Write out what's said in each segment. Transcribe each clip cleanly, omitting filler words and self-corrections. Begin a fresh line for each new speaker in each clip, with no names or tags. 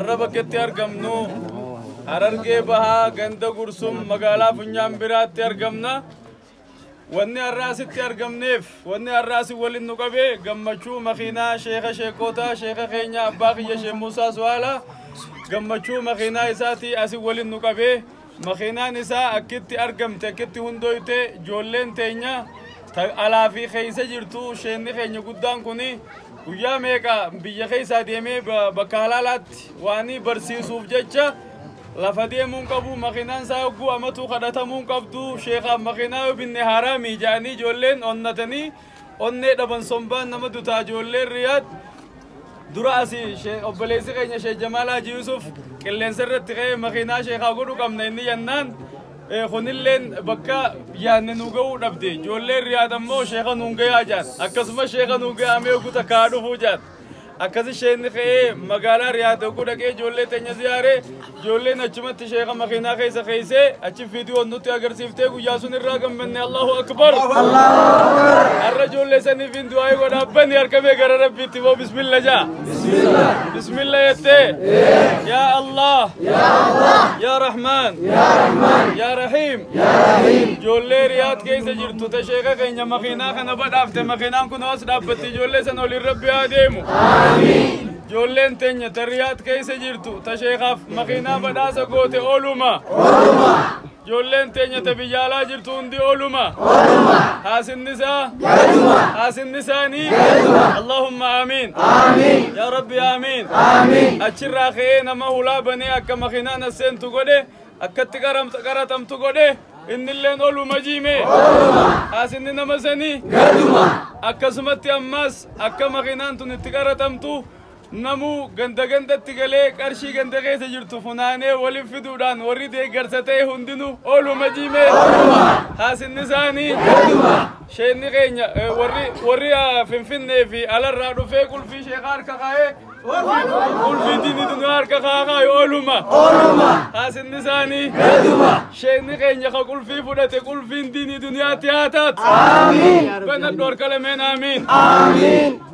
Har'a bakkeetti argamnu Harargee Bahaa ganda Gursum magaalaa Funyaan biraatti argamna. Wanni har'a asitti argamneef, wanni har'a asii waliin nu qabee gammachuu makiinaa sheeka sheekootaa, sheeka keenya abbaa kiyya Sheekh Muusaa Su'aalaa, gammachuu makiinaa isaatii asii waliin nu qabee. Makiinaan isaa akkitti argamte, akkitti hundooyte, ijoolleen teenya alaa fi keessa jirtu, sheenni keenya guddaan kuni guyyaa meeqa biyya keessaa deemee bakka halaalaatti waan barsiisuuf jecha lafa deemuun qabu. Makiinaan isaa hogguu amatuu kadhatamuun qabdu. Sheekaaf makiinaa yoo binne haraamii jedhanii ijoolleen onnatanii onnee dhaban, sombaan nama dutaa. Ijoolleen Riyaad dura asii obboleessi keenya Sheekh Jamaal Haji Yusuf qilleensa irratti ka'ee makiinaa sheekaa godhu qabna inni jennaan, kunilleen bakka yaadne nu ga'uu dhabde. Ijoolleen Riyaad ammoo sheeka nuun gayaa jaan, akkasuma sheeka nuun gayaa mee hogguu takkaa dhufuu jaan. Akkasi sheenni ka'ee magaalaa Riyaad hogguu dhaqee ijoollee teenya ziyaaree, ijoolleen achumatti sheeka makiinaa keessa keessee achi fiidiyoo nutti agarsiiftee guyyaa sun irraa gammanne. Allahu akbar! Har'a ijoollee saniif hin du'aa godhaa. Bani harka mee gara Rabbiitti moo bismilla jaa, bismilla jettee. Yaa Allah, yaa Rahmaan, yaa Rahiim, ijoollee Riyaad keessa jirtu ta sheeka keenya makiinaa kana badhaafte, makiinaan kun as dhaabbatti, ijoollee san oliin Rabbi haa deemu. Ijoolleen teenya ta Riyaad keessa jirtu ta sheekaaf makiinaa badhaasa goote ooluma. Ijoolleen teenya ta biyya alaa jirtu hundi ooluma. Haasinnisaa haasinni isaanii. Allahumma amiin, yaa Rabbi amiin. Achirraa ka'ee nama hulaa banee akka makiinaan as seentu godhe, akkatti qaraxamtu godhe, innilleen ooluma jiime. Haasinni nama sanii akkasumatti ammas akka makiinaan tun itti qaraxamtu namuu ganda gandatti galee qarshii ganda keessa jirtu funaanee waliin fiduudhaan warri deeggarsa ta'e hundinuu ooluma jiime. Haasinni isaanii. Sheenni keenya warri Finfinnee fi alarraa dhufee qulfii sheekaa harka kaa'ee, qulfii diinii dunyaa harka kaa'ee ooluma. Haasinni isaanii. Sheenni keenya ka qulfii fudhate qulfiin diinii duniyaatti haa taatu. Banadhu harka lameen, amiin.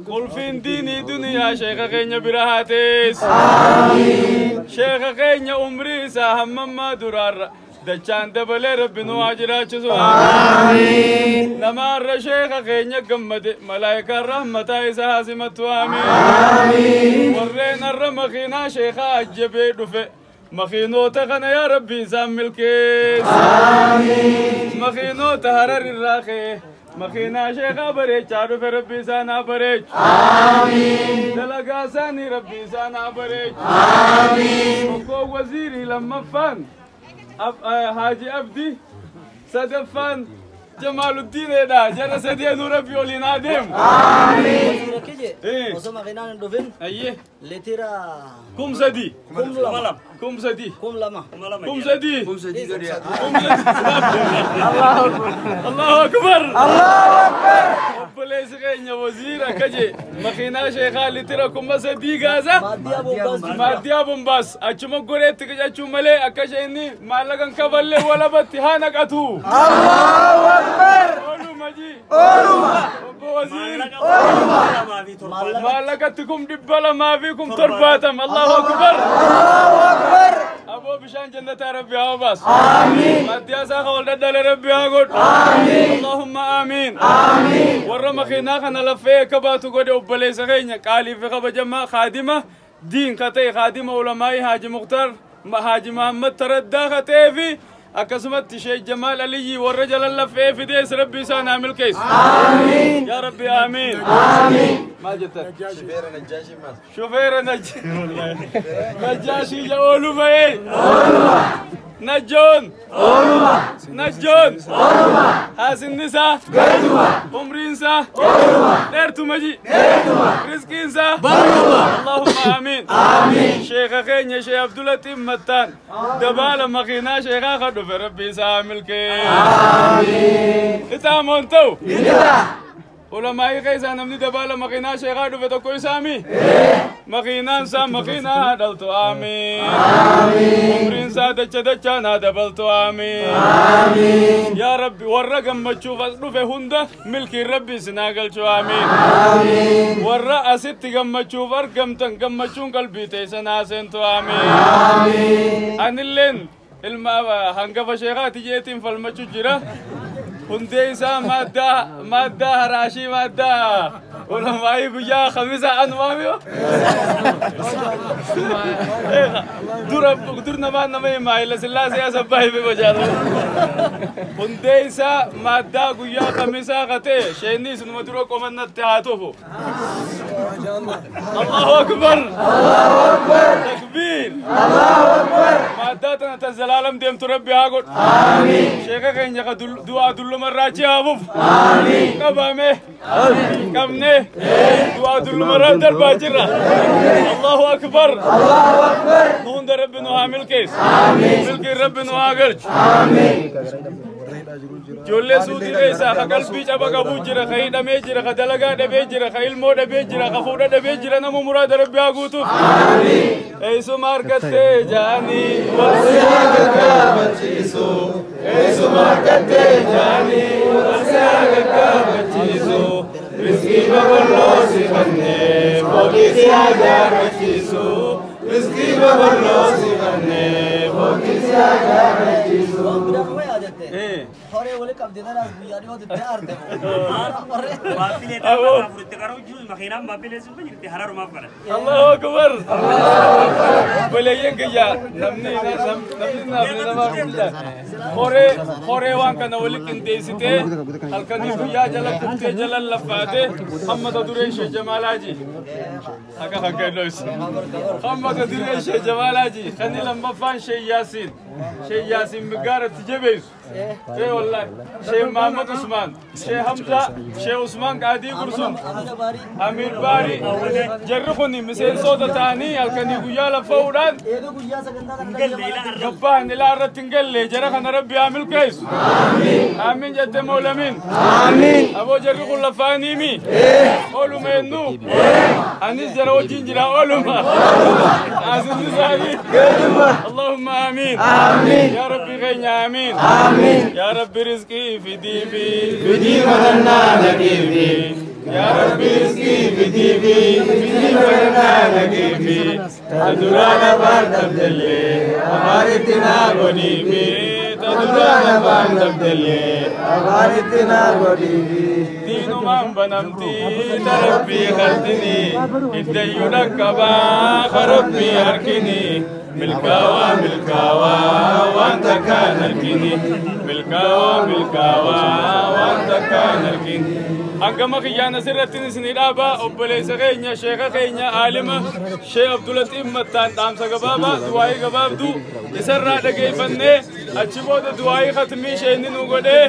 Qulfiin diinii duniyaa sheeka keenya bira haa teessu. Sheeka keenya umrii isaa hammammaa duraarra dachaan dabalee Rabbi nu haa jiraachisu. Nama har'a sheeka keenya gammade malaayikaan rahmataa isa haa simattu. Amiin. Warreen har'a makiinaa sheekaa ajjabee dhufe, makiinoota kana yaa Rabbi isaan milkeessi. Makiinoota Harar irraa ka'e makiinaa sheekaa bareechaa dhufe, Rabbi isaan haa bareechu. Dalagaa isaanii Rabbi isaan haa bareechu. Tokko waziirii, lammaffaan Haaji Abdi, sadaffaan Jamaaluddiinidha. Jara sadeenuu Rabbi oliin haa deemu.
Waziira kije osoo makiinaan hin dhufin
Ayyee.
litira
3000.
2000.
3000.
2000.
3000. 3000. Allahu akbar!
Allahu akbar!
Obboleessi keenya waziir akka jee makiinaa sheekaa litira 3000 gaasa.
Maaddiyaa Bombaas.
Maaddiyaa Bombaas achuma goreetti qicachuu malee akka isheen maallaqa hin kafalle walabatti haa naqatu.
Allahu akbar!
Ooluma ji.
Ooluma!
Obbo Waziir.
Maallaqa
Maallaqatti 270,070. Allahu akbar!
Allahu akbar!
Aboo bishaan jannataa Rabbi haa obaasu.
Amiin!
Maaddiyaa isaa ka wal dhadhale Rabbi haa godhu.
Amiin!
Allahumma amiin.
Amiin!
Warra makiinaa kana laffee akka baatu godhe, obboleessa keenya qaalii fi kabajamaa, kaadima diin ka ta'e, kaadima ulamaa'ii Haaji Muktaar Haaji Mahammad Taraddaa ka ta'ee fi akkasumatti Sheekh Jamaal Aliyyi warra jalan laffee fidees Rabbi isaan haa milkeessu.
Amiin!
Yaa Rabbi amiin.
Amiin!
Maal jettan? Shufeera Najjaashii ja ooluma ee. Najjoon.
Ooluma!
Najjoon.
Ooluma!
Haasinnisaa.
Gaduma!
Umriinsaa.
Ooluma!
Dheertuma ji.
Dheertuma!
Rizqiinsaa.
Bal'uma!
Allahumma amiin.
Amiin!
Sheeka keenya Sheekh Abdulaxiif Mattaan dabaala makiinaa sheekaa ka dhufe Rabbi isaa milkeessu.
Amiin!
Itaamoon ta'u.
Ita!
Ulamaa'ii keessaa namni dabaala makiinaa sheekaa dhufe tokko isaami. Makiinaan isaa makiinaa haa dhaltu aamiin. Umriin isaa dacha dachaan haa dabaltu aamiin. Yaa Rabbi warra gammachuuf as dhufe hunda milkiin Rabbi isin haa galchu aamiin. Warra asitti gammachuuf argamtan gammachuun qalbii teessan haa seentu aamiin. Anilleen ilma hangafa sheekaati jeetiin falmachuu jira. Hundee isaa maaddaa haraashii maaddaa ulamaa'ii guyyaa khamisa anumaamiyo. Dur namaan nama himaa Haile Sillaasee asabbaa hime bajaatu. Hundee isaa maaddaa guyyaa khamisaa katee sheenni isinuma dura qomannatti haa tufu. Allahu Akbar! Allahu Akbar! Takbiir! Allahu Akbar! Maaddaa tana tan zalaalam deemtu Rabbi haa godhu. Aamiin. Sheeka keenya ka du'aa dullumarraa achi haa fufu. Aamiin. Qabame. Qabne. Du'aa dullumarraa darbaa jirra. Allahu Akbar! Allahu Akbar! Nu hunda Rabbi nu haa milkeessu. Aamiin. Milkiin Rabbi nu haa galchu. Aamiin. Ijoollee suutii keessaa ka qalbii caba qabuu jira, ka hidhamee jira, ka dalagaa dhabee jira, ka ilmoo dhabee jira, ka fuudha dhabee jira, nama muraada Rabbi haa guutuuf. Eessuma argattee jaanii wal si haa gaggaafachiisu. Eessuma argattee jaanii wal si haa gaggaafachiisu. Rizqii babal'oo si kennee fooqii si haa jaarrachiisu. Rizqii babal'oo si kennee fooqii si haa jaarrachiisu.
Horee wali qabdee tanaas guyyaa dhiyootti itti aarte.
Allahu Akbar. Obboleeyyan kiyya namni namni nama horee horee waan kana wali qindeessitee halkanii guyyaa jala kuftee jala laffaatee hamma ta duree ishee Jamaalaaji. Akka kan kennu ibsa. Hamma ta duree ishee Jamaalaaji kan lammaffaan ishee Yaasiin. Ishee Yaasiin migaaratti jabeessu. Ee wallahi Sheikh Muhammad Usman, Sheikh Hamza, Sheikh Usman Qaadii Gursum, Amir Baari jarri kun miseensota ta'anii halkanii guyyaa lafa'uudhaan gabbaan ilaa irratti hin galle jara kana Rabbi haa milkeessu. Amiin jette moolamiin. Aboo jarri kun lafa'aniimi. Ooluma ennuu. Anis jara wajjin jira ooluma. Asinni isaanii. Allahumma amiin. Yaa Rabbi keenya amiin. يا ربي رزقي في ديبي
فدي مدنا نجيبي يا ربي رزقي في ديبي فدي مدنا نجيبي تدرانا باندبدلي أمارتنا غنيبي تدرانا باندبدلي أمارتنا غنيبي
دين من بنمتي تربي خرتني الديونك كبا خربي هركني ملكاوا ملكاوا وانت كان الكني ملكاوا ملكاوا وانت كان الكني hangama kiyyaana sirratti isin dhaaba obboleessa keenya sheeka keenya aalima Sheekh Abdulatiif Mattaan dhaamsa gabaabaa du'aayii gabaabduu isarraa dhageeffannee achi booda du'aayii khatmii sheekni nu godhee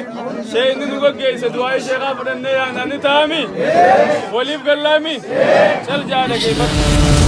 sheekni nu gaggeesse du'aayii sheekaa fudhannee yaanaa ni ta'ami waliif gallaami cal jaa dhageeffadhu.